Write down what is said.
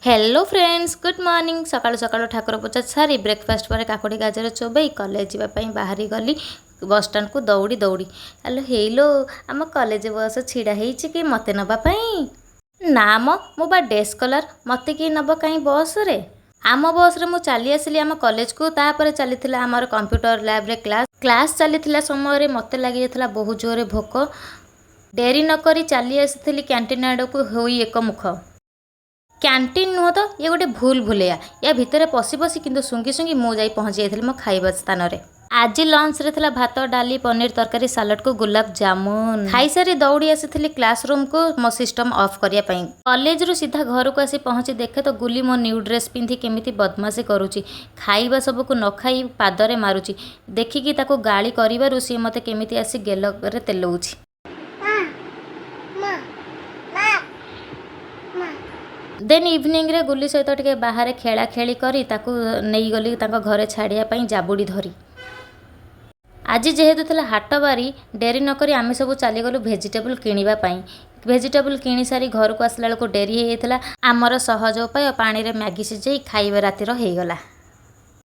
Hello friends, good morning. ସକାଳୁ ସକାଳୁ ଠାକୁର ପୂଜା ସାରି, ବ୍ରେକଫାଷ୍ଟ ପରେ କାକୁଡ଼ି ଗାଜର ଚୋବେଇ କଲେଜ ଯିବା ପାଇଁ ବାହାରି ଗଲି ବସଷ୍ଟାଣ୍ଡକୁ ଦୌଡ଼ି ଦୌଡ଼ି। ଆଲୋ ହେଇଲୋ, ଆମ କଲେଜ ବସ୍ ଛିଡ଼ା ହେଇଛି କି ମୋତେ ନେବା ପାଇଁ? ନା ମ, ମୁଁ ବା ଡେ ସ୍କଲାର, ମୋତେ କିଏ ନେବ କାହିଁ ବସ୍ରେ? ଆମ ବସ୍ରେ ମୁଁ ଚାଲି ଆସିଲି ଆମ କଲେଜକୁ। ତାପରେ ଚାଲିଥିଲା ଆମର କମ୍ପ୍ୟୁଟର ଲ୍ୟାବ୍ରେ କ୍ଲାସ୍। କ୍ଲାସ୍ ଚାଲିଥିଲା ସମୟରେ ମୋତେ ଲାଗିଯାଇଥିଲା ବହୁତ ଜୋରରେ ଭୋକ। ଡେରି ନକରି ଚାଲି ଆସିଥିଲି କ୍ୟାଣ୍ଟିନ୍ ଆଡ଼କୁ ହୋଇ ଏକ ମୁଖ। କ୍ୟାଣ୍ଟିନ୍ ନୁହଁ ତ, ଇଏ ଗୋଟେ ଭୁଲ ଭୁଲେଇଆ। ୟା ଭିତରେ ପଶି ପଶି କିନ୍ତୁ ଶୁଙ୍ଘି ଶୁଙ୍ଘି ମୁଁ ଯାଇ ପହଞ୍ଚି ଯାଇଥିଲି ମୋ ଖାଇବା ସ୍ଥାନରେ। ଆଜି ଲଞ୍ଚରେ ଥିଲା ଭାତ, ଡାଲି, ପନିର ତରକାରୀ, ସାଲାଡ଼କୁ ଗୁଲାବ ଜାମୁନ। ଖାଇସାରି ଦୌଡ଼ି ଆସିଥିଲି କ୍ଲାସ୍ ରୁମ୍କୁ ମୋ ସିଷ୍ଟମ୍ ଅଫ୍ କରିବା ପାଇଁ। କଲେଜରୁ ସିଧା ଘରକୁ ଆସି ପହଞ୍ଚି ଦେଖେ ତ, ଗୁଲି ମୋ ନ୍ୟୁ ଡ୍ରେସ୍ ପିନ୍ଧି କେମିତି ବଦମାସି କରୁଛି। ଖାଇବା ସବୁକୁ ନ ଖାଇ ପାଦରେ ମାରୁଛି। ଦେଖିକି ତାକୁ ଗାଳି କରିବାରୁ ସିଏ ମୋତେ କେମିତି ଆସି ଗେଲରେ ତେଲଉଛି। ମା ମା ମା। ଦେନ୍ ଇଭିନିଂରେ ଗୁଲି ସହିତ ଟିକେ ବାହାରେ ଖେଳା ଖେଳି କରି ତାକୁ ନେଇଗଲି ତାଙ୍କ ଘରେ ଛାଡ଼ିବା ପାଇଁ ଜାବୁଡ଼ି ଧରି। ଆଜି ଯେହେତୁ ଥିଲା ହାଟବାରି, ଡେରି ନକରି ଆମେ ସବୁ ଚାଲିଗଲୁ ଭେଜିଟେବୁଲ୍ କିଣିବା ପାଇଁ। ଭେଜିଟେବୁଲ୍ କିଣି ସାରି ଘରକୁ ଆସିଲା ବେଳକୁ ଡେରି ହେଇଯାଇଥିଲା। ଆମର ସହଜ ଉପାୟ, ପାଣିରେ ମ୍ୟାଗି ସିଝେଇ ଖାଇବା ରାତିର ହେଇଗଲା।